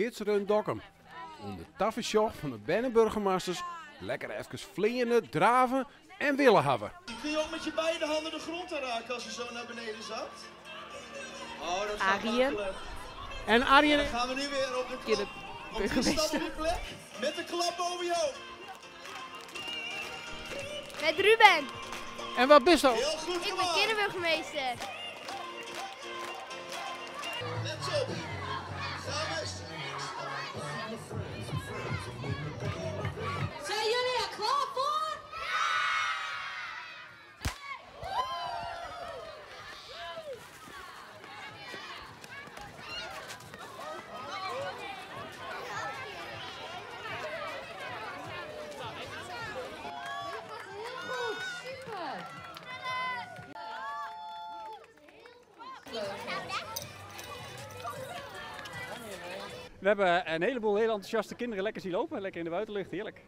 Kidsrun Dokkum. Under tafersjoch fan de berneburgemasters lekker efkes fleane, drave en wille hawwe. Kun je ook met je beide handen de grond aanraken als je zo naar beneden zakt? Oh, dat gaat Arjen. makkelijk. En Arjen. Dan gaan we nu weer op de klap. Op die stap op je plek, met de klap boven je hoofd. Met Ruben. En wat bist dat? Heel goed Ik ben gedaan. kinderburgemeester. Let op. Gaan we. Zijn jullie er klaar voor? Heel goed, super. We hebben een heleboel heel enthousiaste kinderen lekker zien lopen, lekker in de buitenlucht, heerlijk.